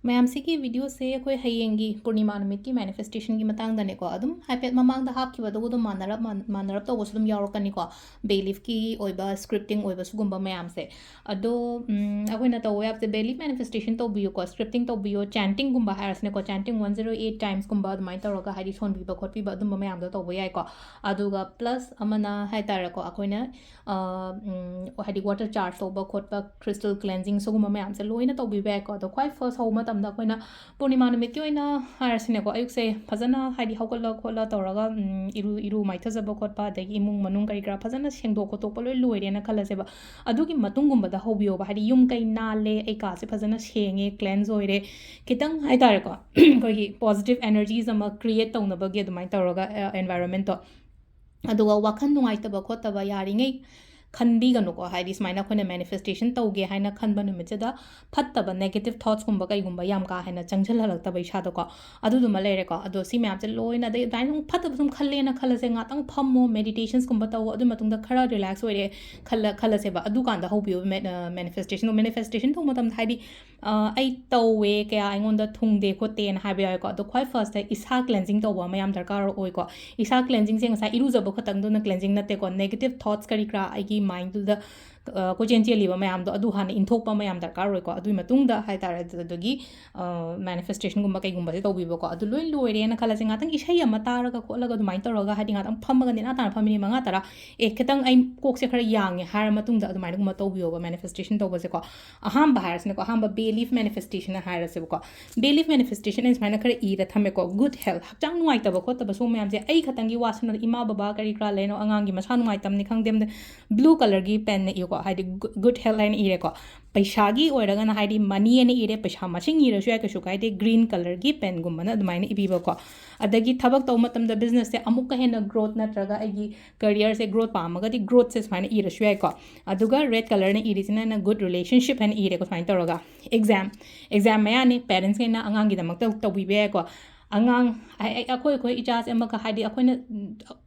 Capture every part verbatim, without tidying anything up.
ꯃꯌꯥꯝꯁꯤꯒꯤ ꯚꯤꯗꯤꯑꯣꯁꯦ ꯑꯩꯈꯣꯏ ꯍꯌꯦꯡꯒꯤ ꯄꯨꯔꯅꯤꯃꯥ ꯅꯨꯃꯤꯠꯀꯤ ꯃꯦꯅꯤꯐꯦꯁꯇꯦꯁꯟꯒꯤ ꯃꯇꯥꯡꯗꯅꯦꯀꯣ꯫ ꯑꯗꯨꯝ ꯍꯥꯏꯐꯦꯠ ꯃꯃꯥꯡꯗ ꯍꯥꯞꯈꯤꯕꯗꯨꯒ ꯑꯗꯨꯝ ꯃꯥꯟꯅꯔꯞ ꯃꯥꯟ- ꯃꯥꯟꯅꯔꯞ ꯇꯧꯕꯁꯨ ꯑꯗꯨꯝ ꯌꯥꯎꯔꯛꯀꯅꯤꯀꯣ꯫ ꯕꯦ ꯂꯤꯐꯀꯤ ꯑꯣꯏꯕ ꯁ꯭ꯀ꯭ꯔꯤꯞꯇꯤꯡ ꯑꯣꯏꯕ ꯁꯤꯒꯨꯝꯕ ꯃꯌꯥꯝꯁꯦ꯫ ꯑꯗꯣ ꯎꯝ, ꯑꯩꯈꯣꯏꯅ ꯇꯧꯕ ꯌꯥꯕꯁꯦ ꯕꯦ ꯂꯤꯐ ꯃꯦꯅꯤꯐꯦꯁꯇꯦꯁꯟ ꯇꯧꯕꯤꯌꯨꯀꯣ, ꯁ꯭ꯀ꯭ꯔꯤꯞꯇꯤꯡ ꯇꯧꯕꯤꯌꯣ, ꯆꯦꯟꯇꯤꯡꯒꯨꯝꯕ ꯍꯥꯏꯔꯁꯤꯅꯦꯀꯣ, ꯆꯦꯟꯇꯤꯡ ꯋꯥꯟ ꯖꯤꯔꯣ ꯑꯦꯠ ꯇꯥꯏꯝꯁꯀꯨꯝꯕ ꯑꯗꯨꯃꯥꯏꯅ ꯇꯧꯔꯒ, ꯍꯥꯏꯗꯤ ꯁꯣꯟꯕꯤꯕ ꯈꯣꯠꯄꯤꯕ ꯑꯗꯨꯝꯕ ꯃꯌꯥꯝꯗꯣ ꯇꯧꯕ ꯌꯥꯏꯀꯣ꯫ ꯑꯗꯨꯒ ꯄ꯭ꯂꯁ ꯑꯃꯅ ꯍꯥꯏ ꯇꯥꯔꯦꯀꯣ, ꯑꯩꯈꯣꯏꯅ ꯑ, ꯎꯝ, ꯍꯥꯏꯗꯤ ꯋꯥꯇꯔ ꯆꯥꯔꯖ ꯇꯧꯕ ꯈꯣꯠꯄ, ꯀ꯭ꯔꯤꯁꯇꯜ ꯀ꯭ꯂꯦꯟꯖꯤꯡ ꯁꯤꯒꯨꯝꯕ ꯃꯌꯥꯝꯁꯦ ꯂꯣꯏꯅ ꯇꯧꯕꯤꯕ ꯌꯥꯏꯀꯣ꯫ ꯑꯗꯣ ꯈ꯭ꯋꯥꯏ ꯐꯥꯔꯁ ꯍꯧꯕ ꯃꯇꯝꯗ ꯑꯩꯈꯣꯏꯅ ꯄꯨꯔꯅꯤꯃꯥ ꯅꯨꯃꯤꯠꯀꯤ ꯑꯣꯏꯅ ꯍꯥꯏꯔꯁꯤꯅꯦꯀꯣ, ꯑꯌꯨꯛꯁꯦ ꯐꯖꯅ ꯍꯥꯏꯗꯤ ꯍꯧꯒꯠꯂ ꯈꯣꯠꯂ ꯇꯧꯔꯒ, ꯎꯝ, ꯏꯔꯨ ꯏꯔꯨ ꯃꯥꯏꯊꯖꯕ ꯈꯣꯠꯄ, ꯑꯗꯒꯤ ꯏꯃꯨꯡ ꯃꯅꯨꯡ ꯀꯔꯤ ꯀꯔꯥ ꯐꯖꯅ ꯁꯦꯡꯗꯣꯛ ꯈꯣꯠꯇꯣꯛꯄ ꯂꯣꯏ ꯂꯣꯏꯔꯦꯅ ꯈꯜꯂꯁꯦꯕ꯫ ꯑꯗꯨꯒꯤ ꯃꯇꯨꯡꯒꯨꯝꯕꯗ ꯍꯧꯕꯤꯌꯣꯕ, ꯍꯥꯏꯗꯤ ꯌꯨꯝ ꯀꯩ ꯅꯥꯜꯂꯦ, ꯑꯩ ꯀꯥꯁꯦ ꯐꯖꯅ ꯁꯦꯡꯉꯦ, ꯀ꯭ꯂꯦꯟꯁ ꯑꯣꯏꯔꯦ, ꯈꯤꯇꯪ ꯍꯥꯏ ꯇꯥꯔꯦꯀꯣ, ꯑꯩꯈꯣꯏꯒꯤ ꯄꯣꯖꯤꯇꯤꯚ ꯑꯦꯅꯔꯖꯤꯁ ꯑꯃ ꯀ꯭ꯔꯤꯌꯦꯠ ꯇꯧꯅꯕꯒꯤ ꯑꯗꯨꯃꯥꯏꯅ ꯇꯧꯔꯒ ꯑꯦꯟꯚꯥꯏꯔꯣꯟꯃꯦꯟꯠꯇꯣ꯫ ꯑꯗꯨꯒ ꯋꯥꯈꯜ ꯅꯨꯡꯉꯥꯏꯇꯕ ꯈꯣꯠꯇꯕ ꯌꯥꯔꯤꯉꯩ ꯈꯟꯕꯤꯒꯅꯨꯀꯣ꯫ ꯍꯥꯏꯗꯤ ꯁꯨꯃꯥꯏꯅ ꯑꯩꯈꯣꯏꯅ ꯃꯦꯅꯤꯐꯦꯁꯇꯦꯁꯟ ꯇꯧꯒꯦ ꯍꯥꯏꯅ ꯈꯟꯕ ꯅꯨꯃꯤꯠꯁꯤꯗ ꯐꯠꯇꯕ ꯅꯦꯒꯦꯇꯤꯚ ꯊꯣꯠꯁꯀꯨꯝꯕ ꯀꯩꯒꯨꯝꯕ ꯌꯥꯝ ꯀꯥ ꯍꯦꯟꯅ ꯆꯪꯁꯤꯜꯍꯜꯂꯛꯇꯕ ꯏꯁꯥꯗꯀꯣ, ꯑꯗꯨꯗꯨꯃ ꯂꯩꯔꯦꯀꯣ꯫ ꯑꯗꯣ ꯁꯤ ꯃꯌꯥꯝꯁꯦ ꯂꯣꯏꯅ, ꯑꯗꯩ ꯑꯗꯨꯃꯥꯏꯅ ꯑꯃꯨꯛ ꯐꯠꯇꯕ ꯁꯨꯝ ꯈꯜꯂꯦꯅ ꯈꯜꯂꯁꯦ, ꯉꯥꯛꯇꯪ ꯐꯝꯃꯣ, ꯃꯦꯗꯤꯇꯦꯁꯟꯁꯀꯨꯝꯕ ꯇꯧꯋꯣ, ꯑꯗꯨ ꯃꯇꯨꯡꯗ ꯈꯔ ꯔꯤꯂꯦꯛꯁ ꯑꯣꯏꯔꯦ ꯈꯜꯂ ꯈꯜꯂꯁꯦꯕ, ꯑꯗꯨꯀꯥꯟꯗ ꯍꯧꯕꯤꯌꯣ ꯃꯦꯅꯤꯐꯦꯁꯇꯦꯁꯟꯗꯣ꯫ ꯃꯦꯅꯤꯐꯦꯁꯇꯦꯁꯟ ꯇꯧꯕ ꯃꯇꯝꯗ ꯍꯥꯏꯗꯤ ꯑ, ꯑꯩ ꯇꯧꯋꯦ, ꯀꯌꯥ ꯑꯩꯉꯣꯟꯗ ꯊꯨꯡꯗꯦ ꯈꯣꯠꯇꯦꯅ ꯍꯥꯏꯕ ꯌꯥꯎꯋꯦꯀꯣ꯫ ꯑꯗꯣ ꯈ꯭ꯋꯥꯏ ꯐꯥꯔꯁꯇ ꯏꯁꯥ ꯀ꯭ꯂꯦꯟꯖꯤꯡ ꯇꯧꯕ ꯑꯃ ꯌꯥꯝ ꯗꯔꯀꯥꯔ ꯑꯣꯏꯀꯣ꯫ ꯏꯁꯥ ꯀ꯭ꯂꯦꯟꯖꯤꯡꯁꯦ ꯉꯁꯥꯏ ꯏꯔꯨꯖꯕ ꯈꯛꯇꯪꯗꯨꯅ ꯀ꯭ꯂꯦꯟꯖꯤꯡ ꯅꯠꯇꯦꯀꯣ꯫ ꯅꯦꯒꯦꯇꯤꯚ ꯊꯣꯠꯁ ꯀꯔꯤ ꯀꯔꯥ ꯑꯩꯒꯤ ꯃꯥꯏꯟꯗꯨꯗ, ꯑ, ꯀꯣꯏꯆꯦꯟ ꯆꯦꯜꯂꯤꯕ ꯃꯌꯥꯝꯗꯣ ꯑꯗꯨ ꯍꯥꯟꯅ ꯏꯟꯊꯣꯛꯄ ꯑꯃ ꯌꯥꯝ ꯗꯔꯀꯥꯔ ꯑꯣꯏꯀꯣ꯫ ꯑꯗꯨꯒꯤ ꯃꯇꯨꯡꯗ ꯍꯥꯏ ꯇꯥꯔꯦ ꯑꯗꯨꯗꯒꯤ, ꯑ, ꯃꯦꯅꯤꯐꯦꯁꯇꯦꯁꯟꯒꯨꯝꯕ ꯀꯩꯒꯨꯝꯕꯁꯦ ꯇꯧꯕꯤꯕꯀꯣ꯫ ꯑꯗꯨ ꯂꯣꯏ ꯂꯣꯏꯔꯦꯅ ꯈꯜꯂꯁꯦ, ꯉꯥꯛꯇꯪ ꯏꯁꯩ ꯑꯃ ꯇꯥꯔꯒ ꯈꯣꯠꯂꯒ ꯑꯗꯨꯃꯥꯏꯅ ꯇꯧꯔꯒ, ꯍꯥꯏꯗꯤ ꯉꯥꯛꯇꯪ ꯐꯝꯃꯒ ꯅꯦꯅꯥ ꯇꯥꯅ ꯐꯝ ꯃꯤꯅꯤꯠ ꯃꯉꯥ ꯇꯔꯥ, ꯑꯦ, ꯈꯤꯇꯪ ꯑꯩ ꯀꯣꯛꯁꯦ ꯈꯔ ꯌꯥꯡꯉꯦ ꯍꯥꯏꯔ ꯃꯇꯨꯡꯗ ꯑꯗꯨꯃꯥꯏꯅꯒꯨꯝꯕ ꯇꯧꯕꯤꯌꯣꯕ ꯃꯦꯅꯤꯐꯦꯁꯇꯦꯁꯟ ꯇꯧꯕꯁꯦꯀꯣ꯫ ꯑꯍꯥꯟꯕ ꯍꯥꯏꯔꯁꯤꯅꯀꯣ, ꯑꯍꯥꯟꯕ ꯕꯦ ꯂꯤꯐ ꯃꯦꯅꯤꯐꯦꯁꯇꯦꯁꯟ ꯍꯥꯏꯔꯁꯦꯕꯀꯣ꯫ ꯕꯦ ꯂꯤꯐ ꯃꯦꯅꯤꯐꯦꯁꯇꯦꯁꯟ ꯑꯩꯅ ꯁꯨꯃꯥꯏꯅ ꯈꯔ ꯏꯔ ꯊꯝꯃꯦꯀꯣ, ꯒꯨꯗ ꯍꯦꯜꯊ, ꯍꯛꯆꯥꯡ ꯅꯨꯡꯉꯥꯏꯇꯕ ꯈꯣꯠꯇꯕ ꯁꯤꯒꯨꯝꯕ ꯃꯌꯥꯝꯁꯦ ꯑꯩ ꯈꯛꯇꯪꯒꯤ ꯋꯥꯁꯨ ꯅꯠꯇꯦ, ꯏꯃꯥ ꯕꯕꯥ ꯀꯔꯤ ꯀꯔꯥ ꯂꯩꯅꯣ, ꯑꯉꯥꯡꯒꯤ ꯃꯁꯥ ꯅꯨꯡꯉꯥꯏꯇꯕꯅꯤ ꯈꯪꯗꯦ, ꯑꯃꯗ ꯕ꯭ꯂꯨ ꯀꯂꯔꯒꯤ ꯄꯦꯟꯅ ꯏꯌꯨꯀꯣ, ꯍꯥꯏꯗꯤ ꯒꯨꯗ ꯍꯦꯜꯊ ꯍꯥꯏꯅ ꯏꯔꯦꯀꯣ꯫ ꯄꯩꯁꯥꯒꯤ ꯑꯣꯏꯔꯒꯅ ꯍꯥꯏꯗꯤ ꯃꯅꯤ ꯍꯥꯏꯅ ꯏꯔꯦ, ꯄꯩꯁꯥ ꯃꯁꯤꯡ ꯏꯔꯁꯨ ꯌꯥꯏ, ꯀꯩꯁꯨ ꯀꯥꯏꯗꯦ, ꯒ꯭ꯔꯤꯟ ꯀꯂꯔꯒꯤ ꯄꯦꯟꯒꯨꯝꯕꯅ ꯑꯗꯨꯃꯥꯏꯅ ꯏꯕꯤꯕꯀꯣ꯫ ꯑꯗꯒꯤ ꯊꯕꯛ ꯇꯧꯕ ꯃꯇꯝꯗ ꯕꯤꯖꯤꯅꯦꯁꯁꯦ ꯑꯃꯨꯛꯀ ꯍꯦꯟꯅ ꯒ꯭ꯔꯣꯠ ꯅꯠꯇ꯭ꯔꯒ ꯑꯩꯒꯤ ꯀꯦꯔꯤꯌꯔꯁꯦ ꯒ꯭ꯔꯣꯠ ꯄꯥꯝꯃꯒꯗꯤ ꯒ꯭ꯔꯣꯠꯁꯦ ꯁꯨꯃꯥꯏꯅ ꯏꯔꯁꯨ ꯌꯥꯏꯀꯣ꯫ ꯑꯗꯨꯒ ꯔꯦꯗ ꯀꯂꯔꯅ ꯏꯔꯤꯁꯤꯅ ꯑꯩꯅ ꯒꯨꯗ ꯔꯤꯂꯦꯁꯟꯁꯤꯞ ꯍꯥꯏꯅ ꯏꯔꯦꯀꯣ꯫ ꯁꯨꯃꯥꯏꯅ ꯇꯧꯔꯒ ꯑꯦꯛꯖꯥꯝ, ꯑꯦꯛꯖꯥꯝ ꯃꯌꯥꯅꯤ, ꯄꯦꯔꯦꯟꯁꯈꯩꯅ ꯑꯉꯥꯡꯒꯤꯗꯃꯛꯇ ꯇꯧꯕꯤꯕ ꯌꯥꯏꯀꯣ꯫ ꯑꯉꯥꯡ, ꯑꯩ-, ꯑꯩ-, ꯑꯩꯈꯣꯏ, ꯑꯩꯈꯣꯏ ꯏꯆꯥꯁꯦ ꯑꯃꯈꯛ, ꯍꯥꯏꯗꯤ ꯑꯩꯈꯣꯏꯅ, ꯎꯝ,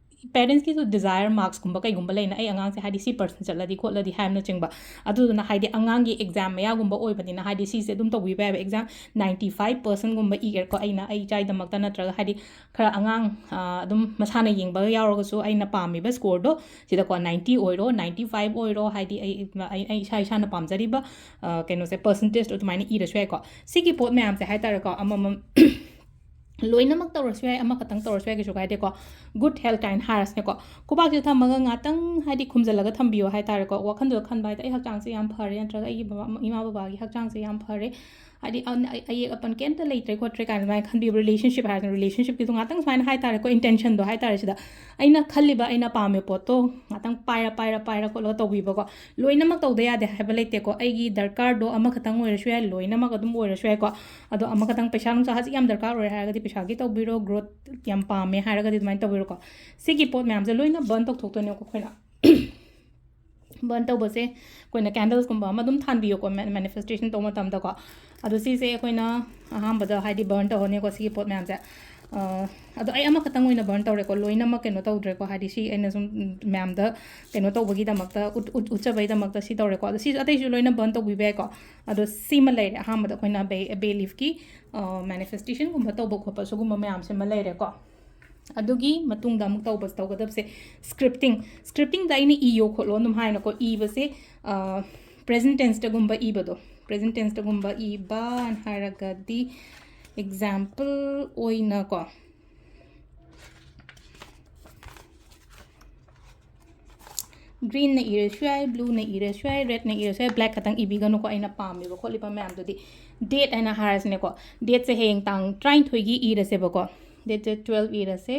ꯄꯦꯔꯦꯟꯁꯀꯤꯁꯨ ꯗꯤꯖꯥꯌꯔ, ꯃꯥꯔꯛꯁꯀꯨꯝꯕ ꯀꯩꯒꯨꯝꯕ ꯂꯩꯅ, ꯑꯩ ꯑꯉꯥꯡꯁꯦ ꯍꯥꯏꯗꯤ ꯁꯤ ꯄꯔꯁꯦꯟ ꯆꯠꯂꯗꯤ ꯈꯣꯠꯂꯗꯤ ꯍꯥꯏꯕꯅꯆꯤꯡꯕ꯫ ꯑꯗꯨꯗꯨꯅ ꯍꯥꯏꯗꯤ ꯑꯉꯥꯡꯒꯤ ꯑꯦꯛꯖꯥꯝ ꯃꯌꯥꯒꯨꯝꯕ ꯑꯣꯏꯕꯅꯤꯅ ꯍꯥꯏꯗꯤ ꯁꯤꯁꯦ ꯑꯗꯨꯝ ꯇꯧꯕꯤꯕ ꯌꯥꯏꯕ꯫ ꯑꯦꯛꯖꯥꯝ ꯅꯥꯏꯟꯇꯤ ꯐꯥꯏꯚ ꯄꯔꯁꯦꯟꯒꯨꯝꯕ ꯏꯒꯦꯔꯀꯣ, ꯑꯩꯅ ꯑꯩ ꯏꯆꯥꯒꯤꯗꯃꯛꯇ ꯅꯠꯇ꯭ꯔꯒ ꯍꯥꯏꯗꯤ ꯈꯔ ꯑꯉꯥꯡ ꯑꯗꯨꯝ ꯃꯁꯥꯅ ꯌꯦꯡꯕ ꯌꯥꯎꯔꯒꯁꯨ ꯑꯩꯅ ꯄꯥꯝꯃꯤꯕ ꯁ꯭ꯀꯣꯔꯗꯣ ꯁꯤꯗꯀꯣ, ꯅꯥꯏꯟꯇꯤ ꯑꯣꯏꯔꯣ, ꯅꯥꯏꯟꯇꯤ ꯐꯥꯏꯚ ꯑꯣꯏꯔꯣ, ꯍꯥꯏꯗꯤ ꯑꯩ ꯑꯩ ꯑꯩ ꯏꯁꯥ ꯏꯁꯥꯅ ꯄꯥꯝꯖꯔꯤꯕ ꯀꯩꯅꯣꯁꯦ, ꯄꯔꯁꯦꯟꯇꯦꯖꯇꯣ ꯑꯗꯨꯃꯥꯏꯅ ꯏꯔꯁꯨ ꯌꯥꯏꯀꯣ꯫ ꯁꯤꯒꯤ ꯄꯣꯠ ꯃꯌꯥꯝꯁꯦ ꯍꯥꯏꯇꯥꯔꯦꯀꯣ, ꯑꯃꯃꯝ ꯂꯣꯏꯅꯃꯛ ꯇꯧꯔꯁꯨ ꯌꯥꯏ, ꯑꯃꯈꯛꯇꯪ ꯇꯧꯔꯁꯨ ꯌꯥꯏ, ꯀꯩꯁꯨ ꯀꯥꯏꯗꯦꯀꯣ꯫ ꯒꯨꯗ ꯍꯦꯜꯠ ꯀꯥꯏꯅ ꯍꯥꯏꯔꯁꯤꯅꯦꯀꯣ, ꯈꯨꯕꯥꯛꯁꯤꯗ ꯊꯝꯃꯒ ꯉꯥꯛꯇꯪ ꯍꯥꯏꯗꯤ ꯈꯨꯝꯖꯤꯜꯂꯒ ꯊꯝꯕꯤꯌꯣ ꯍꯥꯏꯇꯥꯔꯦꯀꯣ꯫ ꯋꯥꯈꯜꯗꯨꯗ ꯈꯟꯕ ꯍꯥꯏꯗꯤ ꯑꯩ ꯍꯛꯆꯥꯡꯁꯦ ꯌꯥꯝ ꯐꯔꯦ, ꯅꯠꯇ꯭ꯔꯒ ꯑꯩꯒꯤ ꯕꯕꯥ ꯏꯃꯥ ꯕꯕꯥꯒꯤ ꯍꯛꯆꯥꯡꯁꯦ ꯌꯥꯝ ꯐꯔꯦ, ꯍꯥꯏꯗꯤ ꯑ- ꯑ- ꯑꯌꯦꯛ ꯑꯄꯟ ꯀꯩꯝꯇ ꯂꯩꯇ꯭ꯔꯦ ꯈꯣꯠꯇ꯭ꯔꯦ ꯀꯥꯏꯅ ꯑꯗꯨꯃꯥꯏꯅ ꯈꯟꯕꯤꯕ꯫ ꯔꯤꯂꯦꯁꯟꯁꯤꯞ ꯍꯥꯏꯔꯁꯤꯅ, ꯔꯤꯂꯦꯁꯟꯁꯤꯞꯀꯤꯁꯨ ꯉꯥꯛꯇꯪ ꯁꯨꯃꯥꯏꯅ ꯍꯥꯏꯇꯥꯔꯦꯀꯣ, ꯏꯟꯇꯦꯟꯁꯟꯗꯣ ꯍꯥꯏꯇꯥꯔꯦ, ꯁꯤꯗ ꯑꯩꯅ ꯈꯜꯂꯤꯕ, ꯑꯩꯅ ꯄꯥꯝꯃꯤꯕ ꯄꯣꯠꯇꯣ ꯉꯥꯛꯇꯪ ꯄꯥꯏꯔ ꯄꯥꯏꯔ ꯄꯥꯏꯔ ꯈꯣꯠꯂꯒ ꯇꯧꯕꯤꯕꯀꯣ꯫ ꯂꯣꯏꯅꯃꯛ ꯇꯧꯗ ꯌꯥꯗꯦ ꯍꯥꯏꯕ ꯂꯩꯇꯦꯀꯣ꯫ ꯑꯩꯒꯤ ꯗꯔꯀꯥꯔꯗꯣ ꯑꯃꯈꯛꯇꯪ ꯑꯣꯏꯔꯁꯨ ꯌꯥꯏ, ꯂꯣꯏꯅꯃꯛ ꯑꯗꯨꯝ ꯑꯣꯏꯔꯁꯨ ꯌꯥꯏꯀꯣ꯫ ꯑꯗꯣ ꯑꯃꯈꯛꯇꯪ, ꯄꯩꯁꯥ ꯅꯨꯡꯁꯥ ꯍꯧꯖꯤꯛ ꯌꯥꯝ ꯗꯔꯀꯥꯔ ꯑꯣꯏꯔꯦ ꯍꯥꯏꯔꯒꯗꯤ ꯄꯩꯁꯥꯒꯤ ꯇꯧꯕꯤꯔꯣ, ꯒ꯭ꯔꯣꯠ ꯌꯥꯝ ꯄꯥꯝꯃꯦ ꯍꯥꯏꯔꯒꯗꯤ ꯑꯗꯨꯃꯥꯏꯅ ꯇꯧꯕꯤꯔꯣꯀꯣ꯫ ꯁꯤꯒꯤ ꯄꯣꯠ ꯃꯌꯥꯝꯁꯦ ꯂꯣꯏꯅ ꯕꯔꯟ ꯇꯧꯊꯣꯛꯇꯣꯏꯅꯦꯀꯣ ꯑꯩꯈꯣꯏꯅ꯫ ꯕꯔꯟ ꯇꯧꯕꯁꯦ ꯑꯩꯈꯣꯏꯅ ꯀꯦꯟꯗꯜꯁꯀꯨꯝꯕ ꯑꯃ ꯑꯗꯨꯝ ꯊꯥꯟꯕꯤꯌꯣꯀꯣ, ꯃꯦ- ꯃꯦꯅꯤꯐꯦꯁꯇꯦꯁꯟ ꯇꯧꯕ ꯃꯇꯝꯗꯀꯣ꯫ ꯑꯗꯣ ꯁꯤꯁꯦ ꯑꯩꯈꯣꯏꯅ ꯑꯍꯥꯟꯕꯗ ꯍꯥꯏꯗꯤ ꯕꯔꯟ ꯇꯧꯔꯅꯤꯀꯣ ꯁꯤꯒꯤ ꯄꯣꯠ ꯃꯌꯥꯝꯁꯦ꯫ ꯑ, ꯑꯗꯣ ꯑꯩ ꯑꯃꯈꯛꯇꯪ ꯑꯣꯏꯅ ꯕꯔꯟ ꯇꯧꯔꯦꯀꯣ, ꯂꯣꯏꯅꯃꯛ ꯀꯩꯅꯣ ꯇꯧꯗ꯭ꯔꯦꯀꯣ, ꯍꯥꯏꯗꯤ ꯁꯤ ꯑꯩꯅ ꯁꯨꯝ, ꯎꯝ, ꯃꯌꯥꯝꯗ ꯀꯩꯅꯣ ꯇꯧꯕꯒꯤꯗꯃꯛꯇ, ꯎꯠ- ꯎꯠ- ꯎꯠꯆꯕꯒꯤꯗꯃꯛꯇ ꯁꯤ ꯇꯧꯔꯦꯀꯣ꯫ ꯑꯗꯣ ꯁꯤ ꯑꯇꯩꯁꯨ ꯂꯣꯏꯅ ꯕꯔꯟ ꯇꯧꯕꯤꯕ ꯌꯥꯏꯀꯣ꯫ ꯑꯗꯣ ꯁꯤꯃ ꯂꯩꯔꯦ, ꯑꯍꯥꯟꯕꯗ ꯑꯩꯈꯣꯏꯅ ꯕꯦ ꯕꯦ ꯂꯤꯐꯀꯤ ꯃꯦꯅꯤꯐꯦꯁꯇꯦꯁꯟꯒꯨꯝꯕ ꯇꯧꯕ ꯈꯣꯠꯄ ꯁꯤꯒꯨꯝꯕ ꯃꯌꯥꯝꯁꯤꯃ ꯂꯩꯔꯦꯀꯣ꯫ ꯑꯗꯨꯒꯤ ꯃꯇꯨꯡꯗ ꯑꯃꯨꯛ ꯇꯧꯕ ꯇꯧꯒꯗꯕꯁꯦ ꯁ꯭ꯀ꯭ꯔꯤꯞꯇꯤꯡ꯫ ꯁ꯭ꯀ꯭ꯔꯤꯞꯇꯤꯡꯗ ꯑꯩꯅ ꯏꯌꯣ ꯈꯣꯠꯂꯣ ꯑꯗꯨꯝ ꯍꯥꯏꯅꯀꯣ, ꯏꯕꯁꯦ ꯄ꯭ꯔꯦꯖꯦꯟ ꯇꯦꯟꯁꯇꯒꯨꯝꯕ ꯏꯕꯗꯣ, ꯄ꯭ꯔꯦꯖꯦꯟ ꯇꯦꯟꯁꯇꯒꯨꯝꯕ ꯏꯕ ꯍꯥꯏꯔꯒꯗꯤ, ꯑꯦꯛꯖꯥꯝꯄꯜ ꯑꯣꯏꯅꯀꯣ, ꯒ꯭ꯔꯤꯟꯅ ꯏꯔꯁꯨ ꯌꯥꯏ, ꯕ꯭ꯂꯨꯅ ꯏꯔꯁꯨ ꯌꯥꯏ, ꯔꯦꯗꯅ ꯏꯔꯁꯨ ꯌꯥꯏ, ꯕ꯭ꯂꯦꯛ ꯈꯛꯇꯪ ꯏꯕꯤꯒꯅꯨꯀꯣ꯫ ꯑꯩꯅ ꯄꯥꯝꯃꯤꯕ ꯈꯣꯠꯂꯤꯕ ꯃꯌꯥꯝꯗꯨꯗꯤ, ꯗꯦꯠ ꯍꯥꯏꯅ ꯍꯥꯏꯔꯁꯤꯅꯦꯀꯣ, ꯗꯦꯠꯁꯦ ꯍꯌꯦꯡ ꯇꯥꯡ ꯇꯔꯥꯅꯤꯊꯣꯏꯒꯤ ꯏꯔꯁꯦꯕꯀꯣ꯫ ꯗꯦꯠꯁꯦ ꯇꯨꯋꯦꯜꯐ ꯏꯔꯁꯦ,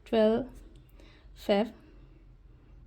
ꯇꯨꯋꯦꯜꯐ ꯐꯦꯕ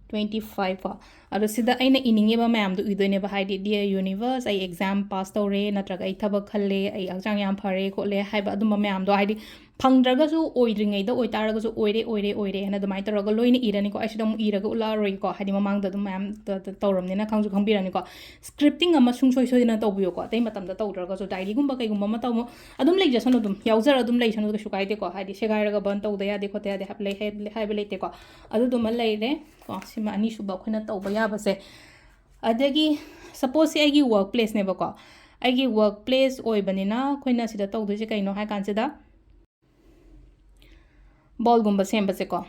ꯇ꯭ꯋꯦꯟꯇꯤ ꯐꯥꯏꯚ ꯀꯣ꯫ ꯑꯗꯣ ꯁꯤꯗ ꯑꯩꯅ ꯏꯅꯤꯡꯉꯤꯕ ꯃꯌꯥꯝꯗꯣ ꯏꯗꯣꯏꯅꯦꯕ, ꯍꯥꯏꯗꯤ, "Dear Universe, ꯑꯩ exam pass ꯇꯧꯔꯦ", ꯅꯠꯇ꯭ꯔꯒ "ꯑꯩ ꯊꯕꯛ ꯈꯜꯂꯦ", "ꯑꯩ ꯍꯛꯆꯥꯡ ꯌꯥꯝ ꯐꯔꯦ", ꯈꯣꯠꯂꯦ ꯍꯥꯏꯕ ꯑꯗꯨꯝꯕ ꯃꯌꯥꯝꯗꯣ, ꯍꯥꯏꯗꯤ, ꯐꯪꯗ꯭ꯔꯒꯁꯨ, ꯑꯣꯏꯗ꯭ꯔꯤꯉꯩꯗ ꯑꯣꯏꯇꯥꯔꯒꯁꯨ "ꯑꯣꯏꯔꯦ, ꯑꯣꯏꯔꯦ, ꯑꯣꯏꯔꯦ" ꯍꯥꯏꯅ ꯑꯗꯨꯃꯥꯏꯅ ꯇꯧꯔꯒ ꯂꯣꯏꯅ ꯏꯔꯅꯤꯀꯣ꯫ ꯑꯩ ꯁꯤꯗ ꯑꯃꯨꯛ ꯏꯔꯒ ꯎꯠꯂꯛꯑꯔꯣꯏꯒꯦꯀꯣ, ꯍꯥꯏꯗꯤ, ꯃꯃꯥꯡꯗ ꯑꯗꯨꯝ ꯃꯌꯥꯝ ꯇ-, ꯇ-, ꯇꯧꯔꯕꯅꯤꯅ ꯈꯪꯁꯨ ꯈꯪꯕꯤꯔꯅꯤꯀꯣ꯫ Scripting ꯑꯃ ꯁꯨꯡꯁꯣꯏ ꯁꯣꯏꯗꯅ ꯇꯧꯕꯤꯌꯨꯀꯣ, ꯑꯇꯩ ꯃꯇꯝꯗ ꯇꯧꯗ꯭ꯔꯒꯁꯨ꯫ Diaryꯒꯨꯝꯕ ꯀꯩꯒꯨꯝꯕ ꯑꯃ ꯇꯧ-, ꯑꯗꯨꯝ ꯂꯩꯖꯁꯅꯨ, ꯑꯗꯨꯝ ꯌꯥꯎꯖꯔ ꯑꯗꯨꯝ ꯂꯩꯁꯅꯨ, ꯀꯩꯁꯨ ꯀꯥꯏꯗꯦꯀꯣ, ꯍꯥꯏꯗꯤ, ꯁꯦꯒꯥꯏꯔꯒ burn ꯇꯧꯗ ꯌꯥꯗꯦ, ꯈꯣꯠꯇ ꯌꯥꯗꯦ ꯍꯥꯏꯕ ꯂꯩ-, ꯍꯥꯏ-, ꯍꯥꯏꯕ ꯂꯩꯇꯦꯀꯣ꯫ ꯑꯗꯨꯗꯨꯃ ꯂꯩꯔꯦ꯫ ꯀꯣ, ꯁꯤꯃ ꯑꯅꯤꯁꯨꯕ ꯑꯩꯈꯣꯏꯅ ꯇꯧꯕ ꯌꯥꯕꯁꯦ꯫ ꯑꯗꯒꯤ, supposeꯁꯦ ꯑꯩꯒꯤ work placeꯅꯦꯕꯀꯣ, ꯑꯩꯒꯤ work place ꯑꯣꯏꯕꯅꯤꯅ ꯑꯩꯈꯣꯏꯅ ꯁꯤꯗ ꯇꯧꯗꯣꯏꯁꯦ ꯀꯩꯅꯣ ꯍꯥꯏ ꯀꯥꯟꯁꯤꯗ, ballꯒꯨꯝꯕ ꯁꯦꯝꯕꯁꯦꯀꯣ,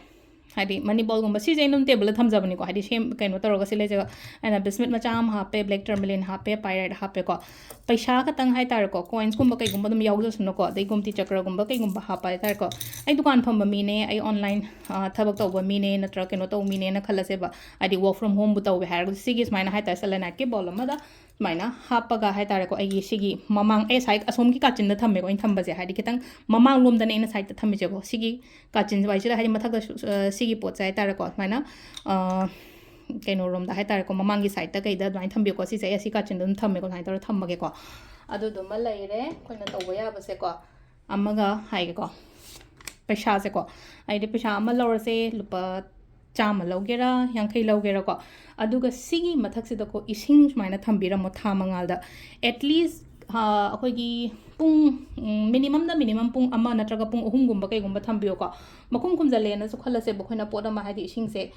ꯍꯥꯏꯗꯤ, money ballꯒꯨꯝꯕ, ꯁꯤꯁꯦ ꯑꯩꯅ ꯑꯗꯨꯝ tableꯗ ꯊꯝꯖꯕꯅꯤꯀꯣ, ꯍꯥꯏꯗꯤ, ꯁꯦꯝ-, ꯀꯩꯅꯣ ꯇꯧꯔꯒ ꯁꯤ ꯂꯩꯖꯕ, ꯑꯩꯅ bismuth ꯃꯆꯥ ꯑꯃ ꯍꯥꯞꯄꯦ, black tourmaline ꯍꯥꯞꯄꯦ, pyrite ꯍꯥꯞꯄꯦꯀꯣ꯫ ꯄꯩꯁꯥ ꯈꯛꯇꯪ ꯍꯥꯏ ꯇꯥꯔꯦꯀꯣ, coinsꯀꯨꯝꯕ ꯀꯩꯒꯨꯝꯕ ꯑꯗꯨꯝ ꯌꯥꯎꯖꯁꯅꯨꯀꯣ, ꯑꯗꯩ ꯒꯣꯝꯇꯤ ꯆꯀ꯭ꯔꯒꯨꯝꯕ ꯀꯩꯒꯨꯝꯕ ꯍꯥꯞꯄ ꯍꯥꯏ ꯇꯥꯔꯦꯀꯣ꯫ ꯑꯩ ꯗꯨꯀꯥꯟ ꯐꯝꯕ ꯃꯤꯅꯦ, ꯑꯩ online, ꯑ, ꯊꯕꯛ ꯇꯧꯕ ꯃꯤꯅꯦ, ꯅꯠꯇ꯭ꯔꯒ ꯀꯩꯅꯣ ꯇꯧꯕ ꯃꯤꯅꯦꯅ ꯈꯜꯂꯁꯦꯕ, ꯍꯥꯏꯗꯤ, work from homeꯕꯨ ꯇꯧꯋꯦ ꯍꯥꯏꯔꯒꯁꯨ, ꯁꯤꯒꯤ ꯁꯨꯃꯥꯏꯅ ꯍꯥꯏ ꯇꯥꯔꯦ, seleniteꯀꯤ ball ꯑꯃꯗ ꯁꯨꯃꯥꯏꯅ ꯍꯥꯞꯄꯒ ꯍꯥꯏ ꯇꯥꯔꯦꯀꯣ, ꯑꯩꯒꯤ ꯁꯤꯒꯤ ꯃꯃꯥꯡ, ꯑꯩ ꯁꯥꯏ ꯑꯁꯣꯝꯒꯤ ꯀꯥꯆꯤꯟꯗ ꯊꯝꯃꯦꯀꯣ ꯑꯩꯅ ꯊꯝꯕꯁꯦ, ꯍꯥꯏꯗꯤ, ꯈꯤꯇꯪ ꯃꯃꯥꯡꯂꯣꯝꯗꯅꯦ ꯑꯩꯅ sideꯇ ꯊꯝꯃꯤꯁꯦꯀꯣ꯫ ꯁꯤꯒꯤ ꯀꯥꯆꯤꯟ ꯋꯥꯏꯁꯤꯗ, ꯍꯥꯏꯗꯤ, ꯃꯊꯛꯇ ꯁꯨ-, ꯑ, ꯁꯤꯒꯤ ꯄꯣꯠꯁꯦ ꯍꯥꯏ ꯇꯥꯔꯦꯀꯣ, ꯁꯨꯃꯥꯏꯅ, ꯑ, ꯀꯩꯅꯣꯔꯣꯝꯗ ꯍꯥꯏ ꯇꯥꯔꯦꯀꯣ, ꯃꯃꯥꯡꯒꯤ sideꯇ ꯀꯩꯗ ꯑꯗꯨꯃꯥꯏꯅ ꯊꯝꯕꯤꯌꯨꯀꯣ꯫ ꯁꯤꯁꯦ ꯑꯩ ꯑꯁꯤ ꯀꯥꯆꯤꯟꯗ ꯑꯗꯨꯝ ꯊꯝꯃꯦꯀꯣ, ꯑꯗꯨꯃꯥꯏꯅ ꯇꯧꯔꯒ ꯊꯝꯃꯒꯦꯀꯣ꯫ ꯑꯗꯨꯗꯨꯃ ꯂꯩꯔꯦ ꯑꯩꯈꯣꯏꯅ ꯇꯧꯕ ꯌꯥꯕꯁꯦꯀꯣ꯫ ꯑꯃꯒ ꯍꯥꯏꯒꯦꯀꯣ, ꯄꯩꯁꯥꯁꯦꯀꯣ, ꯍꯥꯏꯗꯤ, ꯄꯩꯁꯥ ꯑꯃ ꯂꯧꯔꯁꯦ, ꯂꯨꯄꯥ ꯆꯥꯝꯃ ꯂꯧꯒꯦꯔꯥ, ꯌꯥꯡꯈꯩ ꯂꯧꯒꯦꯔꯥꯀꯣ, ꯑꯗꯨꯒ ꯁꯤꯒꯤ ꯃꯊꯛꯁꯤꯗꯀꯣ, ꯏꯁꯤꯡ ꯁꯨꯃꯥꯏꯅ ꯊꯝꯕꯤꯔꯝꯃꯣ, ꯊꯥ ꯃꯉꯥꯜꯗ꯫ At least, ꯑ, ꯑꯩꯈꯣꯏꯒꯤ ꯄꯨꯡ, ꯎꯝ, minimumꯗ minimum ꯄꯨꯡ ꯑꯃ ꯅꯠꯇ꯭ꯔꯒ ꯄꯨꯡ ꯑꯍꯨꯝꯒꯨꯝꯕ ꯀꯩꯒꯨꯝꯕ ꯊꯝꯕꯤꯌꯣꯀꯣ꯫ ꯃꯈꯨꯝ ꯈꯨꯝꯖꯜꯂꯦꯅꯁꯨ ꯈꯜꯂꯁꯦꯕ, ꯑꯩꯈꯣꯏꯅ ꯄꯣꯠ ꯑꯃ, ꯍꯥꯏꯗꯤ, ꯏꯁꯤꯡꯁꯦ,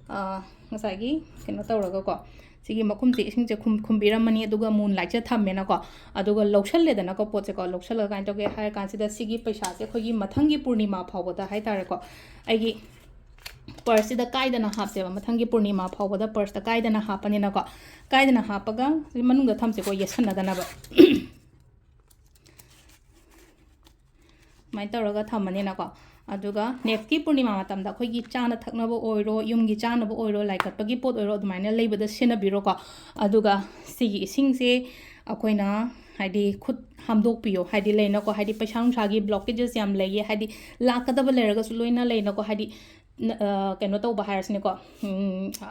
ꯑ, ꯉꯁꯥꯏꯒꯤ ꯀꯩꯅꯣ ꯇꯧꯔꯒꯀꯣ, ꯁꯤꯒꯤ ꯃꯈꯨꯝꯁꯦ, ꯏꯁꯤꯡꯁꯦ ꯈꯨꯝ-, ꯈꯨꯝꯕꯤꯔꯝꯃꯅꯤ, ꯑꯗꯨꯒ moonlightꯁꯦ ꯊꯝꯃꯦꯅꯀꯣ, ꯑꯗꯨꯒ ꯂꯧꯁꯜꯂꯦꯗꯅꯀꯣ, ꯄꯣꯠꯁꯦꯀꯣ, ꯂꯧꯁꯜꯂꯒ ꯀꯃꯥꯏꯅ ꯇꯧꯒꯦ ꯍꯥꯏꯔ ꯀꯥꯟꯁꯤꯗ, ꯁꯤꯒꯤ ꯄꯩꯁꯥꯁꯦ ꯑꯩꯈꯣꯏꯒꯤ ꯃꯊꯪꯒꯤ ꯄꯨꯔꯅꯤꯃꯥ ꯐꯥꯎꯕꯗ ꯍꯥꯏ ꯇꯥꯔꯦꯀꯣ, ꯑꯩꯒꯤ purseꯁꯤꯗ ꯀꯥꯏꯗꯅ ꯍꯥꯞꯁꯦꯕ, ꯃꯊꯪꯒꯤ ꯄꯨꯔꯅꯤꯃꯥ ꯐꯥꯎꯕꯗ purseꯇ ꯀꯥꯏꯗꯅ ꯍꯥꯞꯄꯅꯤꯅꯀꯣ, ꯀꯥꯏꯗꯅ ꯍꯥꯞꯄꯒ ꯁꯤ ꯃꯅꯨꯡꯗ ꯊꯝꯁꯦꯀꯣ, ꯌꯦꯠꯁꯟꯅꯗꯅꯕ꯫ ꯁꯨꯃꯥꯏꯅ ꯇꯧꯔꯒ ꯊꯝꯃꯅꯤꯅꯀꯣ꯫ ꯑꯗꯨꯒ nextꯀꯤ ꯄꯨꯔꯅꯤꯃꯥ ꯃꯇꯝꯗ ꯑꯩꯈꯣꯏꯒꯤ ꯆꯥꯅ ꯊꯛꯅꯕ ꯑꯣꯏꯔꯣ, ꯌꯨꯝꯒꯤ ꯆꯥꯅꯕ ꯑꯣꯏꯔꯣ, ꯂꯥꯏ ꯀꯠꯄꯒꯤ ꯄꯣꯠ ꯑꯣꯏꯔꯣ, ꯑꯗꯨꯃꯥꯏꯅ ꯂꯩꯕꯗ ꯁꯤꯖꯤꯟꯅꯕꯤꯔꯣꯀꯣ꯫ ꯑꯗꯨꯒ ꯁꯤꯒꯤ ꯏꯁꯤꯡꯁꯦ ꯑꯩꯈꯣꯏꯅ, ꯍꯥꯏꯗꯤ, ꯈꯨꯠ ꯍꯥꯝꯗꯣꯛꯄꯤꯌꯣ, ꯍꯥꯏꯗꯤ, ꯂꯩꯅꯀꯣ, ꯍꯥꯏꯗꯤ, ꯄꯩꯁꯥ ꯅꯨꯡꯁꯥꯒꯤ blockages ꯌꯥꯝ ꯂꯩꯌꯦ, ꯍꯥꯏꯗꯤ, ꯂꯥꯛꯀꯗꯕ ꯂꯩꯔꯒꯁꯨ ꯂꯣꯏꯅ ꯂꯩꯅꯀꯣ, ꯍꯥꯏꯗꯤ, ꯀꯩꯅꯣ ꯇꯧꯕ ꯍꯥꯏꯔꯁꯤꯅꯦꯀꯣ,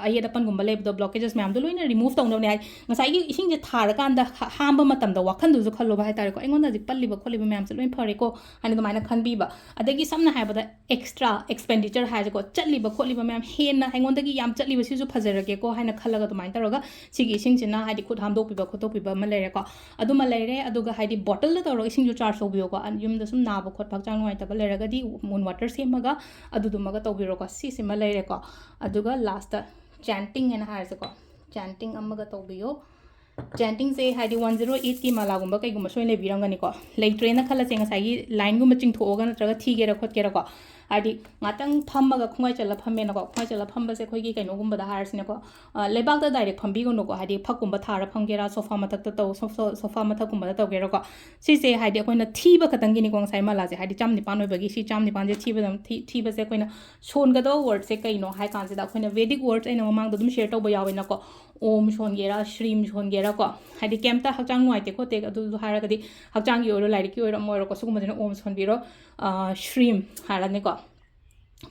ꯑꯌꯦꯠ ꯑꯄꯟꯒꯨꯝꯕ ꯂꯩꯕꯗꯣ, blockages ꯃꯌꯥꯝꯗꯣ ꯂꯣꯏꯅ remove ꯇꯧꯅꯕꯅꯦ ꯍꯥꯏ꯫ ꯉꯁꯥꯏꯒꯤ ꯏꯁꯤꯡꯁꯦ ꯊꯥꯔꯀꯥꯟꯗ ꯍꯥꯝꯕ ꯃꯇꯝꯗ ꯋꯥꯈꯜꯗꯨꯁꯨ ꯈꯜꯂꯣꯕ ꯍꯥꯏ ꯇꯥꯔꯦꯀꯣ, ꯑꯩꯉꯣꯟꯗ ꯍꯧꯖꯤꯛ ꯄꯜꯂꯤꯕ ꯈꯣꯠꯂꯤꯕ ꯃꯌꯥꯝꯁꯦ ꯂꯣꯏꯅ ꯐꯔꯦꯀꯣ ꯍꯥꯏꯅ ꯑꯗꯨꯃꯥꯏꯅ ꯈꯟꯕꯤꯕ꯫ ꯑꯗꯒꯤ ꯁꯝꯅ ꯍꯥꯏꯔꯕꯗ extra expenditure ꯍꯥꯏꯔꯁꯦꯀꯣ, ꯆꯠꯂꯤꯕ ꯈꯣꯠꯂꯤꯕ ꯃꯌꯥꯝ ꯍꯦꯟꯅ ꯑꯩꯉꯣꯟꯗꯒꯤ ꯌꯥꯝ ꯆꯠꯂꯤꯕ ꯁꯤꯁꯨ ꯐꯖꯔꯒꯦꯀꯣ ꯍꯥꯏꯅ ꯈꯜꯂꯒ ꯑꯗꯨꯃꯥꯏꯅ ꯇꯧꯔꯒ ꯁꯤꯒꯤ ꯏꯁꯤꯡꯁꯤꯅ ꯍꯥꯏꯗꯤ ꯈꯨꯠ ꯍꯥꯝꯗꯣꯛꯄꯤꯕ ꯈꯣꯠꯇꯣꯛꯄꯤꯕ ꯑꯃ ꯂꯩꯔꯦꯀꯣ꯫ ꯑꯗꯨꯃ ꯂꯩꯔꯦ꯫ ꯑꯗꯨꯒ ꯍꯥꯏꯗꯤ ꯕꯣꯇꯜꯗ ꯇꯧꯔꯒ ꯏꯁꯤꯡꯁꯨ ꯆꯥꯔꯖ ꯇꯧꯕꯤꯌꯣꯀꯣ꯫ ꯌꯨꯝꯗ ꯁꯨꯝ ꯅꯥꯕ ꯈꯣꯠꯄ ꯍꯛꯆꯥꯡ ꯅꯨꯡꯉꯥꯏꯇꯕ ꯂꯩꯔꯒꯗꯤ moon water ꯁꯦꯝꯃꯒ ꯑꯗꯨꯗꯨꯃꯒ ꯇꯧꯕꯤꯔꯣꯀꯣ꯫ ꯁꯤꯁꯤꯃ ꯂꯩꯔꯦꯀꯣ꯫ ꯑꯗꯨꯒ ꯂꯥꯁꯇ chanting ꯍꯥꯏꯅ ꯍꯥꯏꯔꯁꯦꯀꯣ, chanting ꯑꯃꯒ ꯇꯧꯕꯤꯌꯣ꯫ Chantingꯁꯦ ꯍꯥꯏꯗꯤ ꯋꯥꯟ ꯖꯤꯔꯣ ꯑꯩꯠꯀꯤ ꯃꯥꯂꯥꯒꯨꯝꯕ ꯀꯩꯒꯨꯝꯕ ꯁꯣꯏꯅ ꯂꯩꯕꯤꯔꯝꯒꯅꯤꯀꯣ꯫ ꯂꯩꯇ꯭ꯔꯦꯅ ꯈꯜꯂꯁꯦ, ꯉꯁꯥꯏꯒꯤ ꯂꯥꯏꯟꯒꯨꯝꯕ ꯆꯤꯡꯊꯣꯛꯑꯒ ꯅꯠꯇ꯭ꯔꯒ ꯊꯤꯒꯦꯔꯥ ꯈꯣꯠꯀꯦꯔꯥꯀꯣ꯫ ꯍꯥꯏꯗꯤ ꯉꯥꯛꯇꯪ ꯐꯝꯃꯒ ꯈꯣꯡꯒꯥꯏ ꯆꯠꯂ ꯐꯝꯃꯦꯅꯀꯣ꯫ ꯈꯣꯡꯒꯥꯏ ꯆꯠꯂ ꯐꯝꯕꯁꯦ ꯑꯩꯈꯣꯏꯒꯤ ꯀꯩꯅꯣꯒꯨꯝꯕꯗ ꯍꯥꯏꯔꯁꯤꯅꯦꯀꯣ, ꯂꯩꯕꯥꯛꯇ direct ꯐꯝꯕꯤꯒꯅꯨꯀꯣ꯫ ꯍꯥꯏꯗꯤ ꯐꯛꯀꯨꯝꯕ ꯊꯥꯔ ꯐꯝꯒꯦꯔꯥ, sofa ꯃꯊꯛꯇ ꯇꯧ, sofa ꯃꯊꯛꯀꯨꯝꯕꯗ ꯇꯧꯒꯦꯔꯥꯀꯣ꯫ ꯁꯤꯁꯦ ꯍꯥꯏꯗꯤ ꯑꯩꯈꯣꯏꯅ ꯊꯤꯕ ꯈꯛꯇꯪꯒꯤꯅꯤꯀꯣ ꯉꯁꯥꯏ ꯃꯥꯂꯥꯁꯦ꯫ ꯍꯥꯏꯗꯤ ꯆꯥꯝ ꯅꯤꯄꯥꯟ ꯑꯣꯏꯕꯒꯤ ꯁꯤ ꯆꯥꯝ ꯅꯤꯄꯥꯟꯁꯦ ꯊꯤꯕꯗ ꯊꯤ- ꯊꯤꯕꯁꯦ ꯑꯩꯈꯣꯏꯅ ꯁꯣꯟꯒꯗꯕ wordꯁꯦ ꯀꯩꯅꯣ ꯍꯥꯏ ꯀꯥꯟꯁꯤꯗ, ꯑꯩꯈꯣꯏꯅ Vedic words ꯑꯩꯅ ꯃꯃꯥꯡꯗ ꯑꯗꯨꯝ share ꯇꯧꯕ ꯌꯥꯎꯋꯦꯅꯀꯣ꯫ Om ꯁꯣꯟꯒꯦꯔꯥ, Shrim ꯁꯣꯟꯒꯦꯔꯥꯀꯣ꯫ ꯍꯥꯏꯗꯤ ꯀꯩꯝꯇ ꯍꯛꯆꯥꯡ ꯅꯨꯡꯉꯥꯏꯇꯦ ꯈꯣꯠꯇꯦ ꯑꯗꯨ ꯍꯥꯏꯔꯒꯗꯤ, ꯍꯛꯆꯥꯡꯒꯤ ꯑꯣꯏꯔꯣ ꯂꯥꯏꯔꯤꯛꯀꯤ ꯑꯣꯏꯔꯣ ꯑꯃ ꯑꯣꯏꯔꯣꯀꯣ, ꯁꯤꯒꯨꯝꯕꯁꯤꯅ Om ꯁꯣꯟꯕꯤꯔꯣ꯫ Shrim ꯍꯥꯏꯔꯅꯤꯀꯣ꯫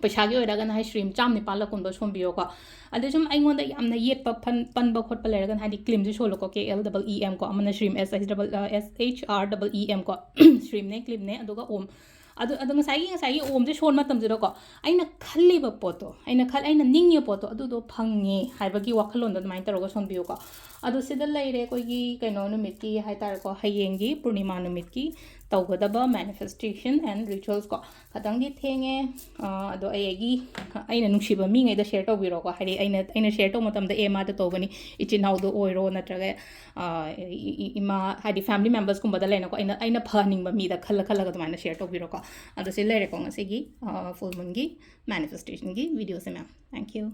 ꯄꯩꯁꯥꯒꯤ ꯑꯣꯏꯔꯒꯅ ꯍꯥꯏ Shrim ꯆꯥꯝ ꯅꯤꯄꯥꯟꯂ ꯀꯨꯟꯕ ꯁꯣꯟꯕꯤꯌꯣꯀꯣ꯫ ꯑꯗꯩ ꯁꯨꯝ ꯑꯩꯉꯣꯟꯗ ꯌꯥꯝꯅ ꯌꯦꯠꯄ ꯐꯟ- ꯄꯟꯕ ꯈꯣꯠꯄ ꯂꯩꯔꯒꯅ ꯍꯥꯏꯗꯤ Klimꯁꯦ ꯁꯣꯜꯂꯣꯀꯣ, K L double E M ꯀꯣ꯫ ꯑꯃꯅ Shrim, S H double S H R double E M ꯀꯣ꯫ Shrimꯅꯦ, Klimꯅꯦ, ꯑꯗꯨꯒ Om꯫ ꯑꯗꯨ ꯑꯗꯣ ꯉꯁꯥꯏꯒꯤ ꯉꯁꯥꯏꯒꯤ Omꯁꯦ ꯁꯣꯟ ꯃꯇꯝꯁꯤꯗꯀꯣ, ꯑꯩꯅ ꯈꯜꯂꯤꯕ ꯄꯣꯠꯇꯣ, ꯑꯩꯅ ꯈꯜ ꯑꯩꯅ ꯅꯤꯡꯉꯤꯕ ꯄꯣꯠꯇꯣ ꯑꯗꯨꯗꯣ ꯐꯪꯉꯦ ꯍꯥꯏꯕꯒꯤ ꯋꯥꯈꯜꯂꯣꯟꯗꯣ ꯑꯗꯨꯃꯥꯏꯅ ꯇꯧꯔꯒ ꯁꯣꯟꯕꯤꯌꯨꯀꯣ꯫ ꯑꯗꯣ ꯁꯤꯗ ꯂꯩꯔꯦ ꯑꯩꯈꯣꯏꯒꯤ ꯀꯩꯅꯣ ꯅꯨꯃꯤꯠꯀꯤ ꯍꯥꯏ ꯇꯥꯔꯦꯀꯣ, ꯍꯌꯦꯡꯒꯤ ꯄꯨꯔꯅꯤꯃꯥ ꯅꯨꯃꯤꯠꯀꯤ ꯇꯧꯒꯗꯕ manifestation and rituals ꯀꯣ꯫ ꯈꯇꯪꯗꯤ ꯊꯦꯡꯉꯦ꯫ ꯑꯗꯣ ꯑꯩ ꯑꯩꯒꯤ ꯑꯩꯅ ꯅꯨꯡꯁꯤꯕ ꯃꯤꯉꯩꯗ share ꯇꯧꯕꯤꯔꯣꯀꯣ꯫ ꯍꯥꯏꯗꯤ ꯑꯩꯅ ꯑꯩꯅ share ꯇꯧꯕ ꯃꯇꯝꯗ ꯑꯦ ꯃꯥꯗ ꯇꯧꯕꯅꯤ, ꯏꯆꯤꯟ ꯏꯅꯥꯎꯗ ꯑꯣꯏꯔꯣ ꯅꯠꯇ꯭ꯔꯒ ꯏꯃꯥ ꯍꯥꯏꯗꯤ family membersꯀꯨꯝꯕꯗ ꯂꯩꯅꯀꯣ꯫ ꯑꯩꯅ ꯑꯩꯅ ꯐꯍꯟꯅꯤꯡꯕ ꯃꯤꯗ ꯈꯜꯂ ꯈꯜꯂꯒ ꯑꯗꯨꯃꯥꯏꯅ share ꯇꯧꯕꯤꯔꯣꯀꯣ꯫ ꯑꯗꯣ ꯁꯤ ꯂꯩꯔꯦꯀꯣ ꯉꯁꯤꯒꯤ full moonꯒꯤ manifestationꯒꯤ videoꯁꯦ ꯃꯌꯥꯝ꯫ Thank you꯫